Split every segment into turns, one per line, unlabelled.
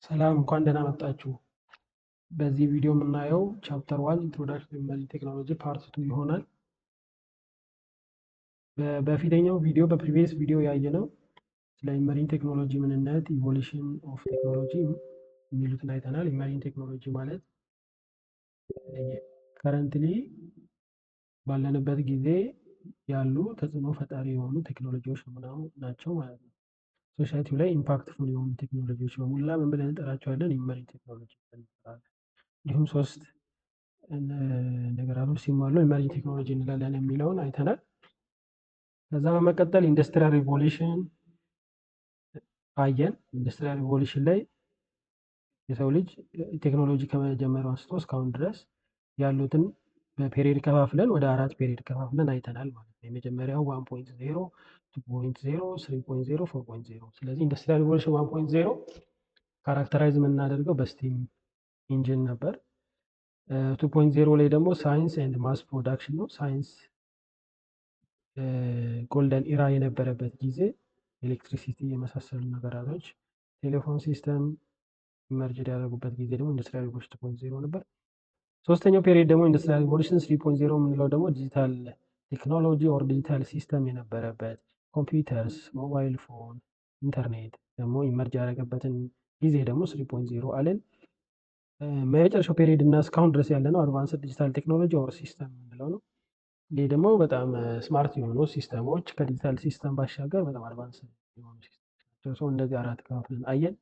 ሰላም፣ እንኳን ደህና መጣችሁ። በዚህ ቪዲዮ የምናየው chapter 1 introduction to emerging technology part 2 ይሆናል። በፊተኛው ቪዲዮ፣ በ previous ቪዲዮ ያየነው ስለ emerging technology ምንነት፣ evolution of technology የሚሉትን አይተናል። Emerging technology ማለት currently ባለንበት ጊዜ ያሉ ተጽዕኖ ፈጣሪ የሆኑ ቴክኖሎጂዎች ናቸው ማለት ነው። Society ው ላይ impactful የሆኑ ቴክኖሎጂዎች በሙላ ምን ብለን እንጠራቸዋለን? Emerging technology ብለን እንጠራለን። እንዲሁም ሶስት ነገራቶች ሲሟሉ emerging technology እንላለን የሚለውን አይተናል። ከዛ በመቀጠል industrial revolution አየን። Industrial revolution ላይ የሰው ልጅ ቴክኖሎጂ ከመጀመሩ አንስቶ እስካሁን ድረስ ያሉትን በ period ከፋፍለን፣ ወደ አራት period ከፋፍለን አይተናል ማለት ነው። የመጀመሪያው 1.0፣ 2.0፣ 3.0፣ 4.0። ስለዚህ industrial revolution 1.0 characterize የምናደርገው በ steam engine ነበር። 2.0 ላይ ደግሞ science and mass production ነው። Science golden era የነበረበት ጊዜ፣ electricity የመሳሰሉ ነገራቶች፣ telephone system emerge ያደረጉበት ጊዜ ደግሞ industrial revolution 2.0 ነበር። ሶስተኛው period ደግሞ industrial revolution 3.0 የምንለው ደግሞ digital technology or digital system የነበረበት፣ computers፣ mobile phone፣ internet ደግሞ emerge ያደረገበትን ጊዜ ደግሞ 3.0 አለን። መጨረሻው period እና እስካሁን ድረስ ያለነው advanced digital technology or system የምንለው ነው። ይህ ደግሞ በጣም smart የሆኑ system ኦች፣ ከ digital system ባሻገር በጣም advance የሆኑ system ኦች ናቸው። So እንደዚህ አራት ከፋፍለን አየን።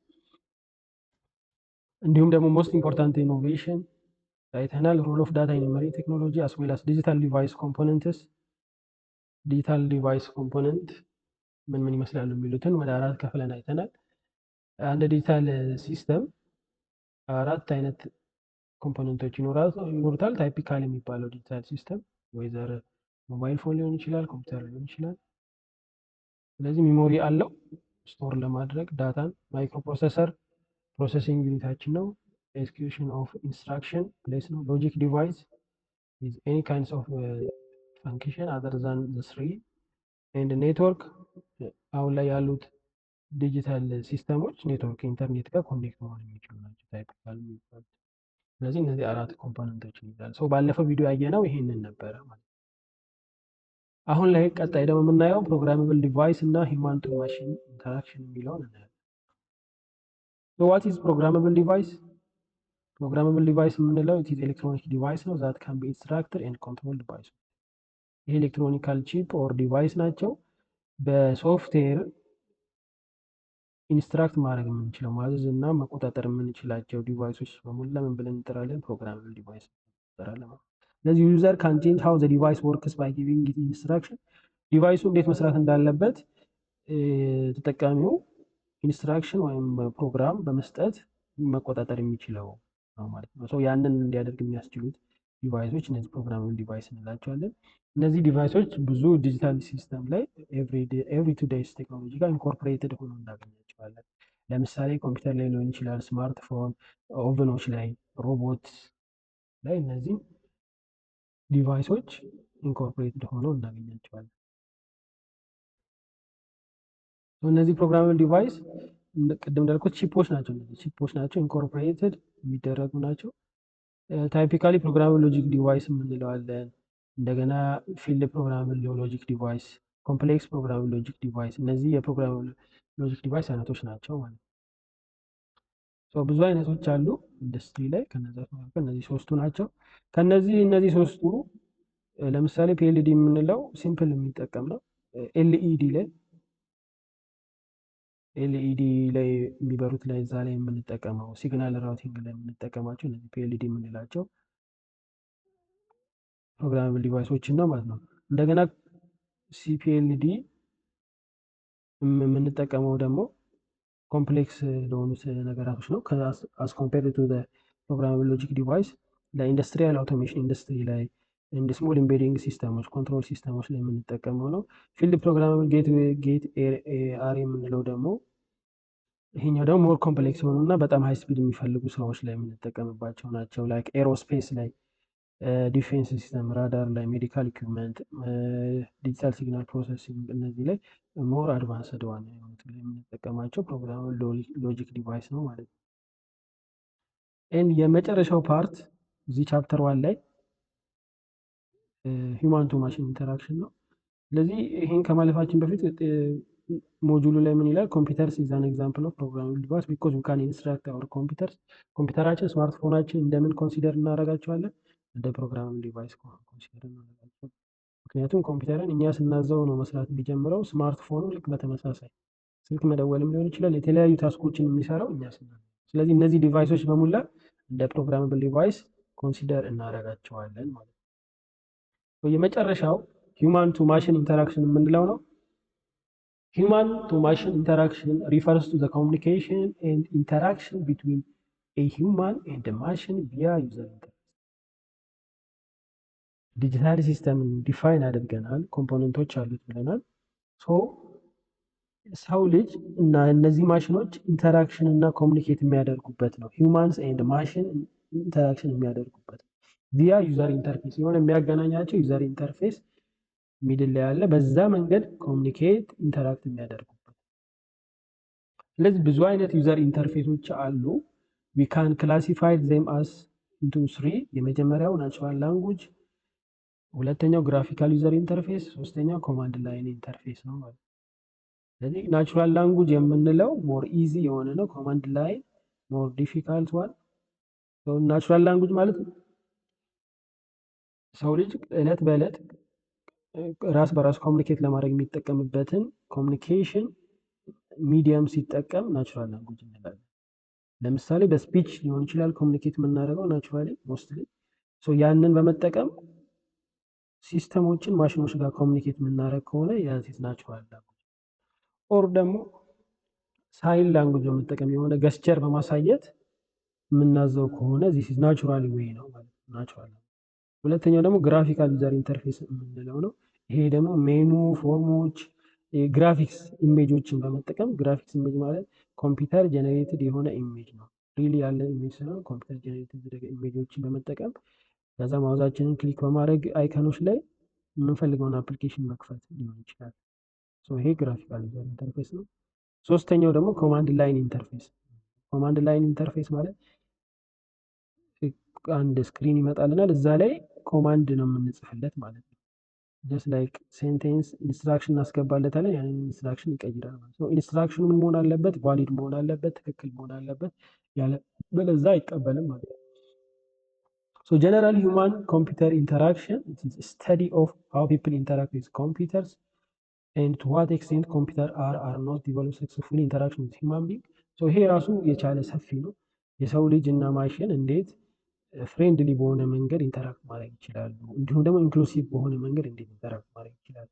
እንዲሁም ደግሞ most important innovation አይተናል። Role of data in emerging technology as well as digital device components። Digital device component ምን ምን ይመስላሉ የሚሉትን ወደ አራት ከፍለን አይተናል። አንድ digital system አራት አይነት component ኦች ይኖሩታል። Typical የሚባለው digital system whether mobile phone ሊሆን ይችላል፣ ኮምፒውተር ሊሆን ይችላል። ስለዚህ memory አለው store ለማድረግ data ን። Microprocessor processing unit ኣችን ነው። Execution of instruction place ነው። Logic device is any kinds of function other than the three, and network። አሁን ላይ ያሉት digital system ኦች network ኢንተርኔት ጋር connect መሆን የሚችሉ ናቸው typical የሚባሉት። ስለዚህ እነዚህ አራት component ኦችን ይዛል። So ባለፈው ቪዲዮ ያየነው ይሄንን ነበረ ማለት ነው። አሁን ላይ ቀጣይ ደግሞ የምናየው programmable device እና human to machine interaction የሚለውን እናያለን። What is programmable device? Programmable device የምንለው it is electronic device ነው that can be instructed and controlled by። ይሄ electronical chip or device ናቸው። በ software instruct ማድረግ የምንችለው፣ ማዘዝ እና መቆጣጠር የምንችላቸው device ኦች በሙሉ ምን ብለን እንጠራለን? Programmable device እንጠራለን ማለት ነው። ስለዚህ user can change how the device works by giving it instruction። Device ኡ እንዴት መስራት እንዳለበት ተጠቃሚው instruction ወይም ፕሮግራም በመስጠት መቆጣጠር የሚችለው ነው ማለት ነው። So ያንን እንዲያደርግ የሚያስችሉት device ኦች እነዚህ programmable device እንላቸዋለን። እነዚህ device ኦች ብዙ digital system ላይ every today's technology ጋር incorporated ሆኖ እናገኛቸዋለን። ለምሳሌ ኮምፒውተር ላይ ሊሆን ይችላል፣ smartphone፣ oven ኦች ላይ፣ ሮቦት ላይ እነዚህ device ኦች incorporated ሆነው እናገኛቸዋለን። እነዚህ programmable device ቅድም እንዳልኩት chip ኦች ናቸው። እነዚህ chip ኦች ናቸው፣ incorporated የሚደረጉ ናቸው። Typically programmable logic device የምንለው አለን። እንደገና field programmable logic device፣ complex programmable logic device፣ እነዚህ የ programmable logic device አይነቶች ናቸው ማለት ነው። ብዙ አይነቶች አሉ ኢንዱስትሪ ላይ። ከነዛ መካከል እነዚህ ሶስቱ ናቸው። ከነዚህ እነዚህ ሶስቱ ለምሳሌ PLD የምንለው simple የሚጠቀም ነው። LED ላይ የሚበሩት ላይ፣ እዛ ላይ የምንጠቀመው signal routing ላይ የምንጠቀማቸው እነዚህ PLD የምንላቸው programmable device ኦችን ነው ማለት ነው። እንደገና CPLD የምንጠቀመው ደግሞ complex ለሆኑት ነገራቶች ነው። As compared to programmable logic device ለ industrial automation ኢንዱስትሪ ላይ፣ እንደ small embedding system ኦች፣ control system ኦች ላይ የምንጠቀመው ነው። Field programmable gate array የምንለው ደግሞ ይሄኛው ደግሞ more complex የሆኑ እና በጣም high speed የሚፈልጉ ስራዎች ላይ የምንጠቀምባቸው ናቸው። Like aerospace ላይ፣ defense system፣ radar ላይ፣ medical equipment፣ digital signal processing፣ እነዚህ ላይ more advanced ዋና የሆኑት ላይ የምንጠቀማቸው programmable logic device ነው ማለት ነው። And የመጨረሻው part እዚህ chapter 1 ላይ human to machine interaction ነው። ስለዚህ ይህን ከማለፋችን በፊት module ኡ ላይ ምን ይላል? Computers is an example of programmable device because we can instruct our computers። ኮምፒውተራችን፣ ስማርትፎናችን እንደምን consider እናደርጋቸዋለን? እንደ programmable device consider እናደርጋቸዋለን። ምክንያቱም ኮምፒውተርን እኛ ስናዘው ነው መስራት የሚጀምረው። ስማርትፎኑ ልክ በተመሳሳይ ስልክ መደወልም ሊሆን ይችላል፣ የተለያዩ task ኦችን የሚሰራው እኛ ስናዘው። ስለዚህ እነዚህ device ኦች በሙላ እንደ programmable device consider እናደርጋቸዋለን ማለት ነው። የመጨረሻው human to machine interaction የምንለው ነው። Human to machine interaction refers to the communication and interaction between a human and machine via user interface። Digital system ን define አድርገናል፣ component ኦች አሉት ብለናል። So ሰው ልጅ እና እነዚህ ማሽኖች interaction እና communicate የሚያደርጉበት ነው። Humans and machine interaction የሚያደርጉበት ነው። Via user interface የሆነ የሚያገናኛቸው user interface middle ላይ ያለ፣ በዛ መንገድ communicate interact የሚያደርጉበት። ስለዚህ ብዙ አይነት user interface ኦች አሉ። We can classify them as into three። የመጀመሪያው natural language፣ ሁለተኛው graphical user interface፣ ሶስተኛው command line interface ነው ማለት ነው። ስለዚህ natural language የምንለው more easy የሆነ ነው። Command line more difficult one። Natural language ማለት ሰው ልጅ እለት በእለት ራስ በራስ communicate ለማድረግ የሚጠቀምበትን communication medium ሲጠቀም natural language እንላለን። ለምሳሌ በ speech ሊሆን ይችላል communicate የምናደርገው naturally mostly፣ ያንን በመጠቀም system ኦችን ማሽኖች ጋር communicate የምናደርግ ከሆነ ያ is natural language። Or ደግሞ sign language በመጠቀም የሆነ gesture በማሳየት የምናዘው ከሆነ this is natural way ነው ማለት ነው። Natural። ሁለተኛው ደግሞ graphical user interface የምንለው ነው። ይሄ ደግሞ menu፣ form ኦች፣ graphics image ኦችን በመጠቀም፣ graphics image ማለት computer generated የሆነ image ነው። Really ያለ image ሳይሆን computer generated image ኦችን በመጠቀም ከዛ mouse ኣችንን click በማድረግ icon ኦች ላይ የምንፈልገውን application መክፈት ሊሆን ይችላል። ይሄ graphical user interface ነው። ሶስተኛው ደግሞ command line interface። Command line interface ማለት አንድ screen ይመጣልናል። እዛ ላይ command ነው የምንጽፍለት ማለት ነው። Just like sentence instruction እናስገባለታለን። ያንን instruction ይቀይራል ማለት ነው። Instruction ኑ ምን መሆን አለበት? Valid መሆን አለበት፣ ትክክል መሆን አለበት። ያለበለዛ አይቀበልም ማለት ነው። So general human computer interaction study of how people interact with computers and to what extent computer are not develop successfully interaction with human being። So ይሄ ራሱ የቻለ ሰፊ ነው። የሰው ልጅ እና ማሽን እንዴት friendly በሆነ መንገድ interact ማድረግ ይችላሉ፣ እንዲሁም ደግሞ inclusive በሆነ መንገድ እንዴት interact ማድረግ ይችላሉ።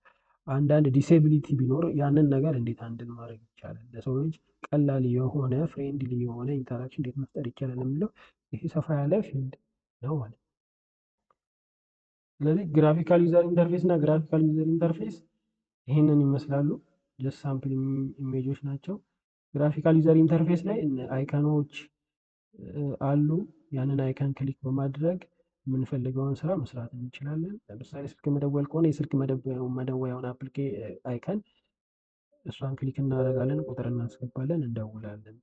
አንዳንድ disability ቢኖር ያንን ነገር እንዴት handle ማድረግ ይቻላል፣ ለሰው ልጅ ቀላል የሆነ friendly የሆነ interaction እንዴት መፍጠር ይቻላል የሚለው ይሄ ሰፋ ያለ field ነው ማለት ነው። ስለዚህ graphical user interface እና graphical user interface ይህንን ይመስላሉ። Just sample image ኦች ናቸው። Graphical user interface ላይ icon ኦች አሉ። ያንን icon click በማድረግ የምንፈልገውን ስራ መስራት እንችላለን። ለምሳሌ ስልክ መደወል ከሆነ የስልክ መደወያውን icon እሷን click እናደርጋለን፣ ቁጥር እናስገባለን፣ እንደውላለን።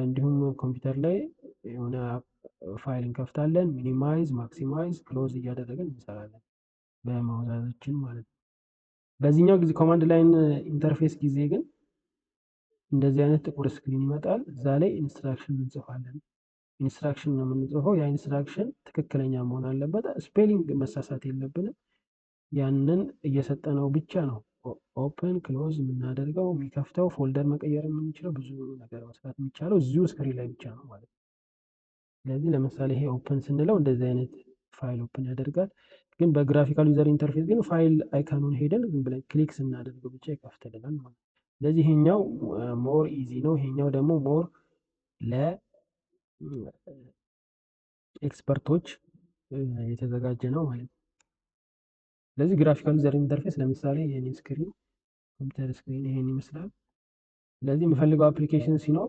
እንዲሁም ኮምፒውተር ላይ የሆነ ፋይል እንከፍታለን፣ minimize፣ maximize፣ close እያደረግን እንሰራለን በ mouse ኣችን ማለት ነው። በዚህኛው ጊዜ command line interface ጊዜ ግን እንደዚህ አይነት ጥቁር screen ይመጣል። እዛ ላይ instruction እንጽፋለን። Instruction ነው የምንጽፈው። ያ instruction ትክክለኛ መሆን አለበት። Spelling መሳሳት የለብንም። ያንን እየሰጠነው ብቻ ነው open close የምናደርገው፣ የሚከፍተው፣ folder መቀየር የምንችለው፣ ብዙ ነገር መስራት የሚቻለው እዚሁ screen ላይ ብቻ ነው ማለት ነው። ስለዚህ ለምሳሌ ይሄ open ስንለው እንደዚህ አይነት file open ያደርጋል። ግን በ graphical user interface ግን file icon ኑን ሄደን ዝም ብለን click ስናደርገው ብቻ ይከፍትልናል ማለት ነው። ስለዚህ ይሄኛው more easy ነው። ይሄኛው ደግሞ more ለ expert ኦች የተዘጋጀ ነው ማለት ነው። ስለዚህ graphical user interface ለምሳሌ የኔ screen computer screen ይሄን ይመስላል። ስለዚህ የምፈልገው application ሲኖር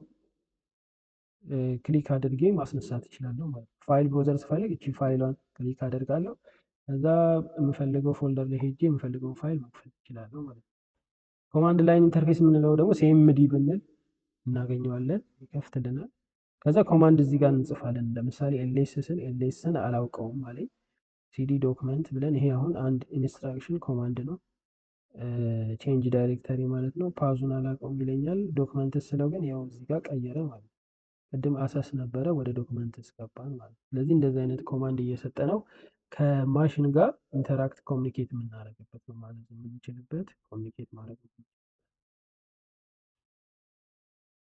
click አድርጌ ማስነሳት እችላለሁ ማለት ነው። File browser ስፈልግ እቺ file ሏን click አደርጋለሁ። ከዛ የምፈልገው folder ላይ ሄጄ የምፈልገውን ፋይል መክፈት እችላለሁ ማለት ነው። Command line interface የምንለው ደግሞ CMD ብንል እናገኘዋለን፣ ይከፍትልናል። ከዛ command እዚህ ጋር እንጽፋለን። ለምሳሌ ls ስል ls ን አላውቀውም አለኝ። cd document ብለን ይሄ አሁን አንድ instruction command ነው። Change directory ማለት ነው። Path ኡን አላውቀውም ይለኛል። Document ስለው ግን ያው እዚህ ጋር ቀየረ ማለት ነው። ቅድም access ነበረ፣ ወደ documents ገባን ማለት ነው። ስለዚህ እንደዚህ አይነት command እየሰጠ ነው ከማሽን ጋር interact communicate የምናደርግበት ነው ማለት የምንችልበት communicate ማድረግ።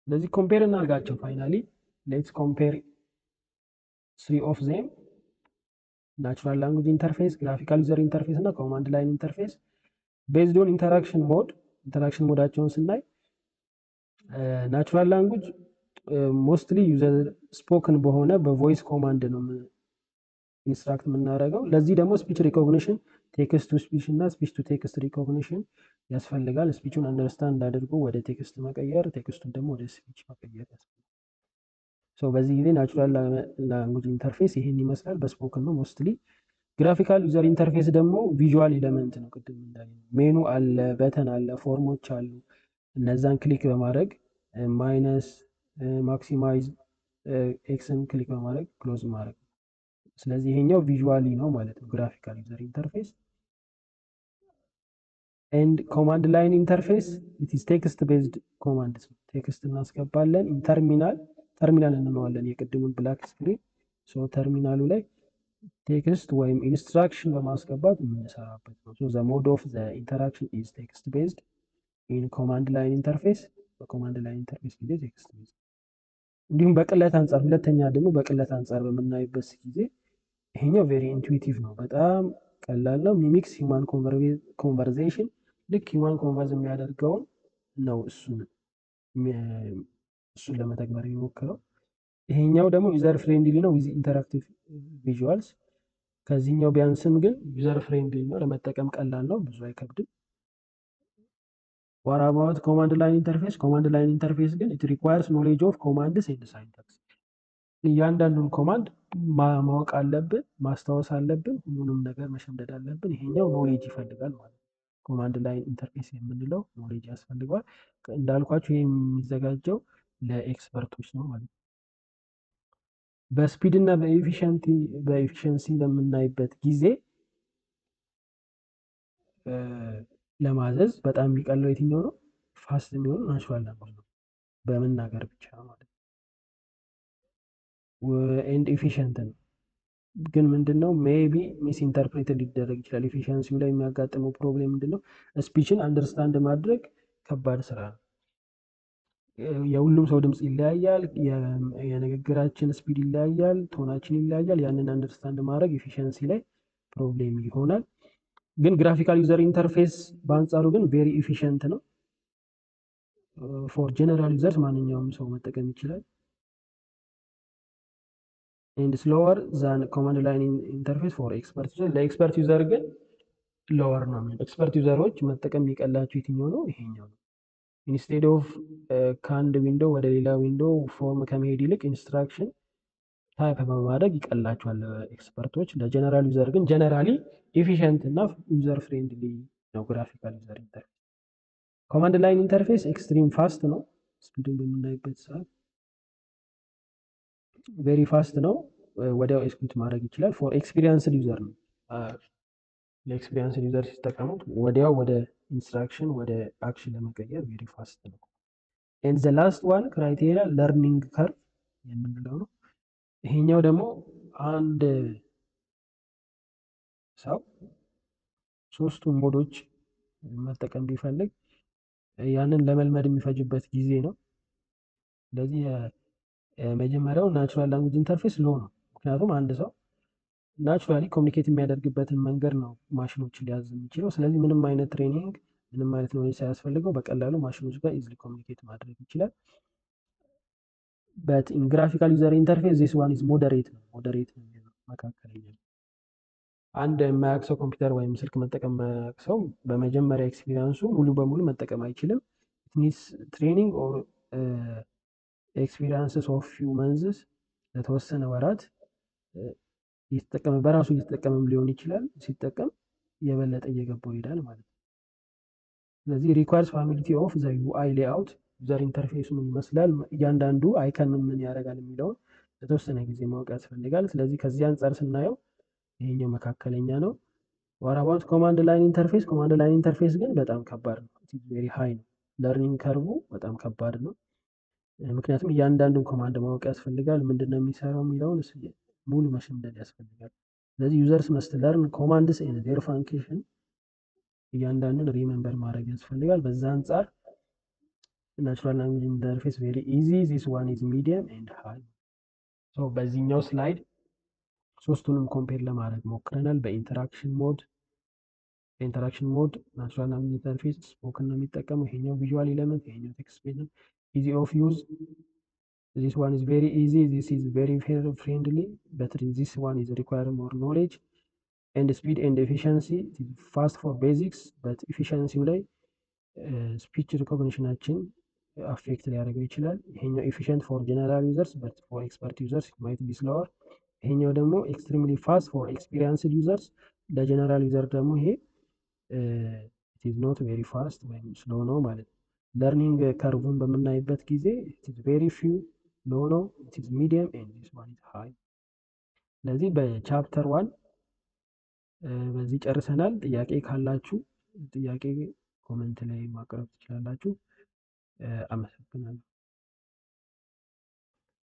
ስለዚህ compare እናድርጋቸው። Finally, let's compare three of them: natural language interface፣ graphical user interface እና command line interface based on interaction mode። Interaction mode ኣቸውን ስናይ natural language mostly user spoken በሆነ በ voice command ነው instruct የምናደርገው። ለዚህ ደግሞ speech recognition፣ text to speech እና speech to text recognition ያስፈልጋል። Speech ኡን understand አድርጎ ወደ text መቀየር፣ text ኡን ደግሞ ወደ speech መቀየር ያስፈልጋል። በዚህ ጊዜ natural language interface ይሄን ይመስላል። በ spoken ነው mostly። Graphical user interface ደግሞ visual element ነው። ቅድም እንዳየነው ሜኑ አለ፣ button አለ፣ form ኦች አሉ። እነዛን click በማድረግ minus፣ maximize፣ X ን click በማድረግ close ማድረግ። ስለዚህ ይሄኛው visually ነው ማለት ነው graphical user interface። And command line interface, it is text based command ነው። Text እናስገባለን። Terminal፣ terminal እንለዋለን የቅድሙን black screen። So terminal ኡ ላይ text ወይም instruction በማስገባት የምንሰራበት ነው። So the mode of the interaction is text based in command line interface። በ command line interface ጊዜ text based። እንዲሁም በቅለት አንጻር፣ ሁለተኛ ደግሞ በቅለት አንጻር በምናይበት ጊዜ ይሄኛው very intuitive ነው፣ በጣም ቀላል ነው። Mimics human conversation፣ ልክ human converse የሚያደርገውን ነው እሱን ለመተግበር የሚሞክረው። ይሄኛው ደግሞ user friendly ነው with interactive visuals። ከዚህኛው ቢያንስም ግን user friendly ነው፣ ለመጠቀም ቀላል ነው፣ ብዙ አይከብድም። What about command line interface? Command line interface ግን it requires knowledge of commands and syntax። እያንዳንዱን command ማወቅ አለብን፣ ማስታወስ አለብን፣ ሁሉንም ነገር መሸምደድ አለብን። ይሄኛው knowledge ይፈልጋል ማለት ነው። Command line interface የምንለው knowledge ያስፈልገዋል። እንዳልኳችሁ ይሄ የሚዘጋጀው ለ expert ኦች ነው ማለት ነው። በ speed እና በ efficiency በምናይበት ጊዜ ለማዘዝ በጣም የሚቀለው የትኛው ነው? Fast የሚሆነው natural language ነው፣ በመናገር ብቻ ማለት ነው። And efficient ነው። ግን ምንድነው maybe misinterpret ሊደረግ ይችላል። Efficiency ው ላይ የሚያጋጥመው problem ምንድነው? Speech ን understand ማድረግ ከባድ ስራ ነው። የሁሉም ሰው ድምፅ ይለያያል። የንግግራችን speed ይለያያል፣ tone ኣችን ይለያያል። ያንን understand ማድረግ efficiency ላይ problem ይሆናል። ግን graphical user interface በአንጻሩ ግን very efficient ነው። For general users ማንኛውም ሰው መጠቀም ይችላል። And slower than command line interface for expert user። ለ expert user ግን lower ነው የሚለው። Expert user ኦች መጠቀም የሚቀላቸው የትኛው ነው? ይሄኛው ነው። Instead of ከአንድ window ወደ ሌላ window form ከመሄድ ይልቅ instruction type በማድረግ ይቀላቸዋል expert ኦች። ለ general user ግን generally efficient እና user friendly ነው graphical user interface። Command line interface extreme fast ነው። Speed ኡን በምናይበት ሰዓት very fast ነው። ወዲያው execute ማድረግ ይችላል። For experienced user ነው። ለ experienced user ሲጠቀሙት ወዲያው ወደ instruction ወደ action ለመቀየር very fast ነው። And the last one criteria learning curve የምንለው ነው። ይሄኛው ደግሞ አንድ ሰው ሶስቱን mode ኦች መጠቀም ቢፈልግ ያንን ለመልመድ የሚፈጅበት ጊዜ ነው። ስለዚህ የመጀመሪያው natural language interface low ነው። ምክንያቱም አንድ ሰው naturally communicate የሚያደርግበትን መንገድ ነው ማሽኖችን ሊያዝ የሚችለው። ስለዚህ ምንም አይነት training፣ ምንም አይነት knowledge ሳያስፈልገው በቀላሉ ማሽኖች ጋር easily communicate ማድረግ ይችላል። But in graphical user interface this one is moderate ነው። Moderate ነው፣ መካከለኛ ነው። አንድ የማያውቅ ሰው፣ ኮምፒውተር ወይም ስልክ መጠቀም የማያውቅ ሰው በመጀመሪያ experience ኡ ሙሉ በሙሉ መጠቀም አይችልም። Needs training or experiences of few months። ለተወሰነ ወራት እየተጠቀመ፣ በራሱ እየተጠቀመም ሊሆን ይችላል። ሲጠቀም የበለጠ እየገባው ይሄዳል ማለት ነው። ስለዚህ requires familiarity of the UI layout፣ User interface ኡ ምን ይመስላል፣ እያንዳንዱ icon ምን ምን ያደርጋል የሚለውን ለተወሰነ ጊዜ ማወቅ ያስፈልጋል። ስለዚህ ከዚህ አንጻር ስናየው ይሄኛው መካከለኛ ነው። What about command line interface? Command line interface ግን በጣም ከባድ ነው። Very high ነው። Learning curve ኡ በጣም ከባድ ነው። ምክንያቱም እያንዳንዱን command ማወቅ ያስፈልጋል። ምንድን ነው የሚሰራው የሚለውን ሙሉ መሸምደድ ያስፈልጋል። ስለዚህ users must learn commands and their function፣ እያንዳንዱን remember ማድረግ ያስፈልጋል። በዛ አንጻር natural language interface very easy፣ this one is medium and high። በዚህኛው slide ሶስቱንም compare ለማድረግ ሞክረናል። በ interaction mode natural language interface spoken ነው የሚጠቀመው። ይሄኛው visual element፣ ይሄኛው text based ነው። Easy of use, this one is very easy, this is very friendly, but this one is require more knowledge. And speed and efficiency, fast for basics, but efficiency ው ላይ speech recognition ኣችን affect ሊያደርገው ይችላል። ይሄኛው efficient for general users, but for expert users might be slower። ይሄኛው ደግሞ extremely fast for experienced users፣ ለ general user ደግሞ ይሄ is not very fast ወይም slow ነው ማለት ነው። Learning curve ኡን በምናይበት ጊዜ it is very few low ነው፣ it is medium and this one is high። ስለዚህ በ chapter 1 በዚህ ጨርሰናል። ጥያቄ ካላችሁ ጥያቄ comment ላይ ማቅረብ ትችላላችሁ። አመሰግናለሁ።